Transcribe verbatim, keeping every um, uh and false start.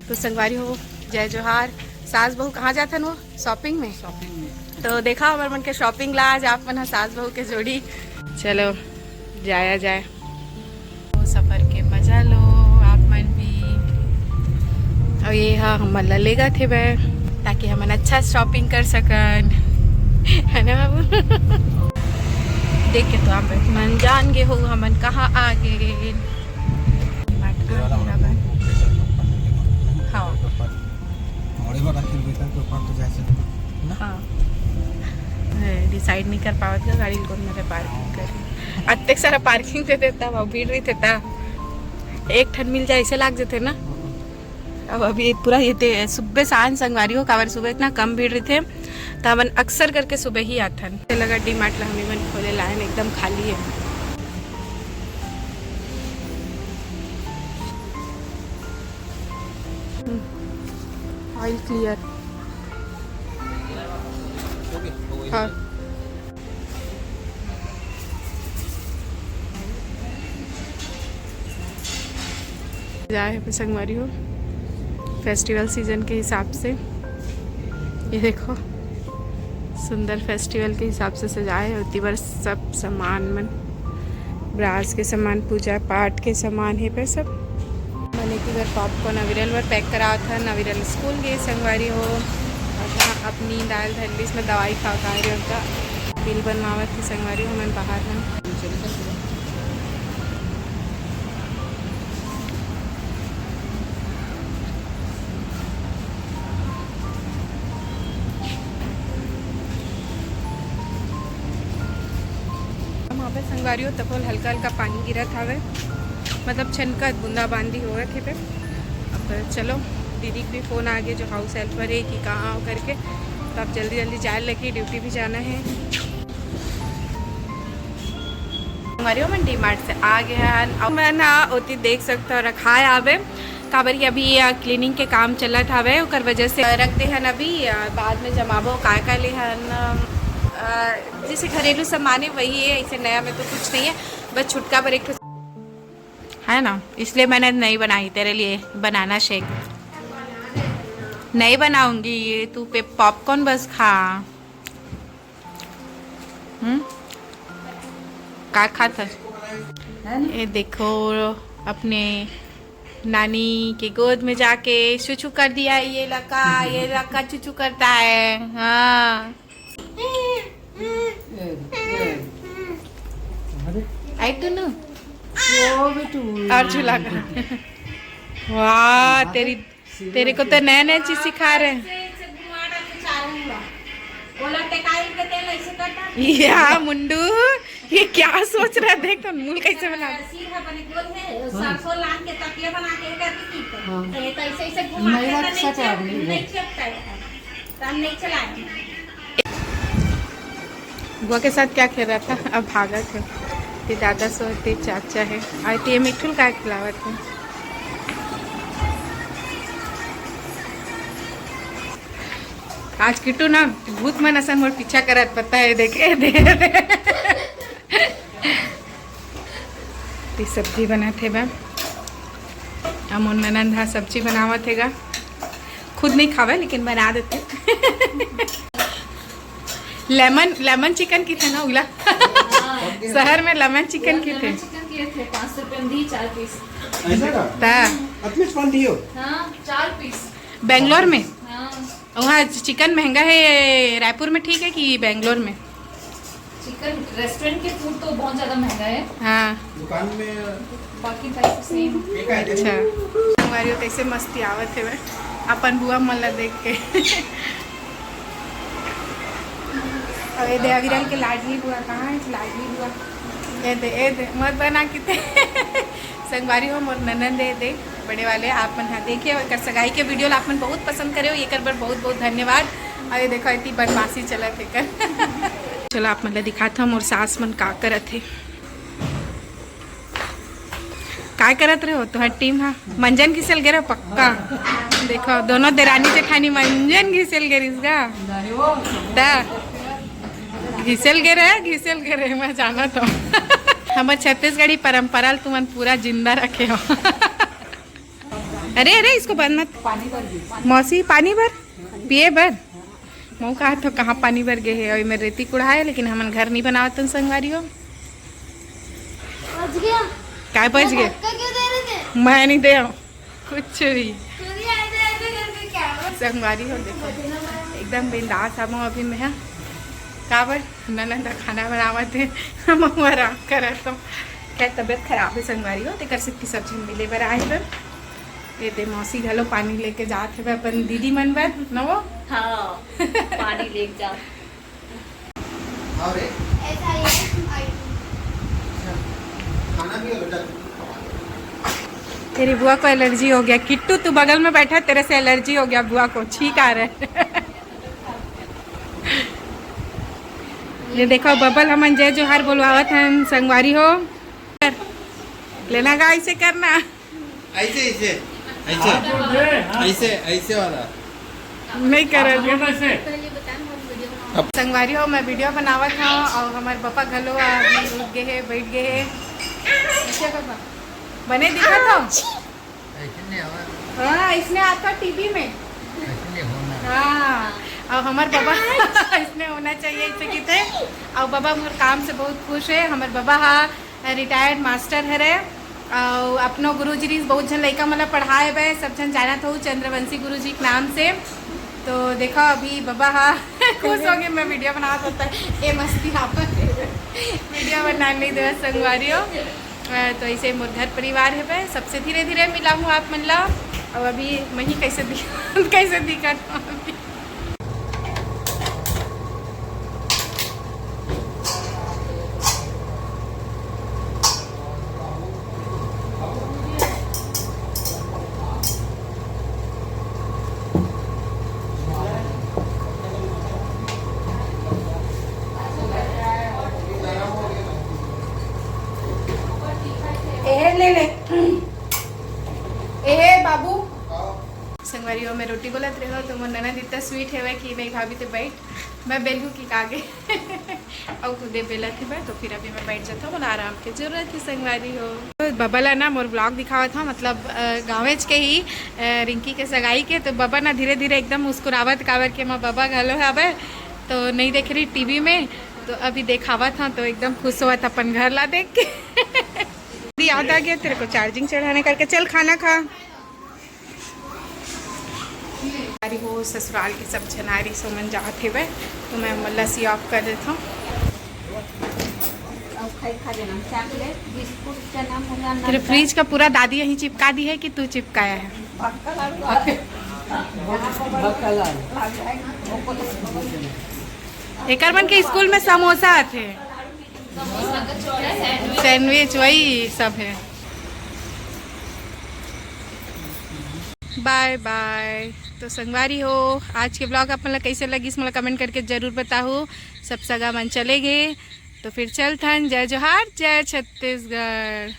तो संगवारी हो, जय जोहार। सास बहू कहाँ जाथन वो? शॉपिंग में। शॉपिंग में। तो देखा हमर मन के शॉपिंग ला आज आप मन ह, सास बहू के जोड़ी। चलो जाया जाए। वो सफर के मजा लो आप मन भी। और ये हा हमन ला लेगा थे बे, ताकि हमन अच्छा शॉपिंग कर सकन। है ना बाबू? देख के तो आप मन जान गे हो हमन कहाँ आ गे। ये वाला हमारा प्रेशर कुकर में लेना। हाँ। तो पर मोड़े में रखे हुए था, तो पर तो जैसे ना। हाँ। डिसाइड नहीं कर पावत का गाड़ी कौन मेरे पार्किंग कर। अतेक सारा पार्किंग दे देता, वो भीड़ रही था। एक ठन मिल जाए, ऐसे लाग जाते ना। अब अभी पूरा ये ते सुबह सांझ संगवारी हो, काबर सुबह इतना कम भीड़ रही थे, तो हमन अक्सर करके सुबह ही आथन। ते लगा डी मार्ट ला हमी मन खोले लायन, एकदम खाली है। Oil clear. हाँ। जाए है संगवारी हो, फेस्टिवल सीजन के हिसाब से। ये देखो, सुंदर फेस्टिवल के हिसाब से सजाए है। उती बर सब सामान मन, ब्रास के सामान, पूजा पाठ के सामान हे पे सब। मैंने की बर पॉपकॉर्न अविरल बर पैक करावत हन। अविरल स्कूल गे संगवारी हो, और यहाँ अपनी दाल धरलीस में दवाई खावत आ रहे उनका बिल बनवावत थी संगवारी हो, मैं बाहर हन। हम यहाँ पे संगवारी हो, तको हल्का हल्का पानी गिरत हवे, मतलब छनका बूंदाबांदी होवत हे पे। अब चलो, दीदी के भी फोन आ गया जो हाउस हेल्पर है कि कहाँ हो करके, तो अब जल्दी जल्दी जाए लगी, ड्यूटी भी जाना है। हमारे मन डी मार्ट से आ गए हैं। अब मैं ना ओती देख सकते हो रखाए आवे, काबर कि अभी क्लीनिंग के काम चलत हवे, ओकर वजह से रख दे हन। अभी अ, बाद में जमाबो काय काय ले हन। अ, जैसे घरेलू सामान है वही है, ऐसे नया में तो कुछ नहीं है, बस छुटका पर एक ठो है ना, इसलिए मैंने नहीं बनाई तेरे लिए बनाना शेक। नहीं बनाऊंगी, ये तू पे पॉपकॉर्न बस खा। हम्म, का खात है? ये देखो, अपने नानी के गोद में जाके चुचू कर दिया। ये लका, ये लका चुचू करता है। हाँ। आई तू ना। और झूला कर। वाह, तेरी तेरे को तो नया नया चीज सिखा रहे हैं। या मुंडू, ये क्या सोच रहा है? देख तो मूल कैसे बना। सरसों लान के तकिया बना के करके पीते हैं। तो ये तो ऐसे ऐसे घुमा के तो नहीं चिपकता है। बुआ के साथ क्या खेल रहा था? अब भागत है। ये दादा सो ते चाचा है। और ये मिठुल का खिलावत है। आज किट्टू ना भूत मन असन मोर पीछा करत, पता है, देखे दे। ये सब्जी बनत हे बा। अमोर ननंद हा सब्जी बनावत हे गा। खुद नहीं खावे लेकिन बना देते। लेमन, लेमन चिकन की थे ना उला। शहर में लेमन चिकन की थे। चिकन किए थे, पाँच सौ रुपए में दी चार पीस। ऐसा का? ता। अतने पान दियो? हाँ, चार पीस। बेंगलोर में? हाँ। वहाँ चिकन महंगा है, रायपुर में ठीक है कि बेंगलोर में? चिकन रेस्टोरेंट के फूड तो बहुत ज्यादा महंगा है। हाँ। दुकान में बाकी प्राइस तो सेम। अच्छा। हमारी तो ऐसे मस्ती आवत है बे, अपन बुआ मन ला देख के। अब ये दे अविरल के लाडली बुआ कहाँ है? लाडली बुआ, ये दे, ये दे, मत बना किते। संगवारी हो, मोर ननंद है, देख, बड़े वाले, आप मन हा देखे, एकर सगाई के वीडियो ला आप मन बहुत पसंद करे हो, एकर बर बहुत बहुत धन्यवाद। और ये देखो, इतनी बदमाशी चलत हे कर। चलो, आप मन ला दिखात हूँ, मोर सास मन का करत हे। काय करत रहे हो? तुहार टीम हा मंजन घिसेल गे रहे पक्का। देखो, दोनों देरानी जेठानी मंजन घिसेल गे रिस गा। ता घिसेल गे रहे, घिसेल गे रहे, मैं जाना तो। हमर छत्तीसगढ़ी परंपरा ल तुमन पूरा जिंदा रखे हो। अरे अरे, इसको बंद मत। पानी भर दी। मौसी, पानी भर, पिए बर। मऊ कहा तो कहाँ पानी भर गए है, और मैं रेती कुढ़ाए, लेकिन हमन घर नहीं बनावत हन संगवारी हो। बच गया। काय बच गए? धक्का क्यों दे रहे थे? मैं नहीं दे हूँ कुछ भी। संगवारी हो, देखो, एकदम बिंदास आबो अभी मैं, हाँ। काबर? ननद ह खाना बनावत हे, मऊ आराम करत हो। क्या तबीयत खराब है संगवारी हो, तेकर से कि सब झन मिले बर आए हन। ये दे, मौसी घलो पानी लेके जात हे अपन दीदी मन बर, न वो? हाँ, पानी लेके जात। अरे। ऐसा ही है, आई थी। अच्छा। खाना भी है बेटा। तेरी बुआ को एलर्जी हो गया किट्टू, तू बगल में बैठा, तेरे से एलर्जी हो गया बुआ को, छींक आ रहे। ये देखो बबल हमन जय जोहार बोलवावत हन संगवारी हो। लेना गा, ऐसे करना। ऐसे, ऐसे, ऐसे। ऐसे, ऐसे वाला। नहीं करत। अब संगवारी हो, मैं वीडियो बनावत हूँ और हमारे पापा घलो अभी उठ गए हैं, बैठ गए हैं। ऐसे पापा, बने दिखत हो? ऐसे नहीं होना। हाँ, इसने आता टीवी में। ऐसे नहीं होना। हाँ, और हमारे बाबा इसने होना चाहिए, इसे किते। और बाबा मोर काम से बहुत खुश है। हमारे बाबा हा रिटायर्ड मास्टर हरे, और अपनो गुरुजी रहिस, बहुत झन लइका मन ला पढ़ाए बर, सब झन जानत हो चंद्रवंशी गुरुजी के नाम से। तो देखो अभी बाबा हा खुश हो गए, मैं वीडियो बनावत होता है, ये मस्ती आप वीडियो बनाने नहीं देवे संगवारी हो। अ, तो ऐसे मोर घर परिवार है बे, सबसे धीरे धीरे मिला हूँ आप मन ला। अब अभी मही कैसे दिख कैसे दिखत हूँ अभी। एहे ले ले। एहे बाबू। संगवारी हो, मैं रोटी बोलत रहे हो तो मोर ननद इतना स्वीट है कि नहीं भाभी ते बैठ, मैं बेलहू की कागे। और खुदे बेलत ही मैं, तो फिर अभी मैं बैठ जाता हूँ, मोला आराम के जरूरत ही संगवारी हो। तो बबा ला ना मोर ब्लॉग दिखावत हूँ, मतलब अ, गाँवेच के ही अ, रिंकी के सगाई के। तो बबा ना धीरे धीरे एकदम मुस्कुरावत, काबर के मैं बबा घलो हवे तो नहीं देख रही टीवी में। तो अभी देखावत हूँ तो एकदम खुश होवत अपन घर ला देख के। याद आ गया तेरे को चार्जिंग चढ़ाने करके। चल खाना खा। अरे वो ससुराल के सब झन आ रही, सो मन जात हेबे, तो मैं लस्सी ऑफ कर देता हूँ। अब खाई खा लेना, चॉकलेट, बिस्कुट, चना, मुला, तेरे नमकीन। फ्रिज का पूरा दादी यहीं चिपका दी है कि तू चिपकाया है? भक्का लाडू आ गया। भक्का लाडू। एकर मन के स्कूल में समोसा आथे। सैंडविच, वही सब है। बाय बाय। तो संगवारी हो, आज के ब्लॉग आप मन ला कैसे लगिस, मोला कमेंट करके जरूर बताहू। सब सगा मन चले गए, तो फिर चलथन। जय जोहार, जय छत्तीसगढ़।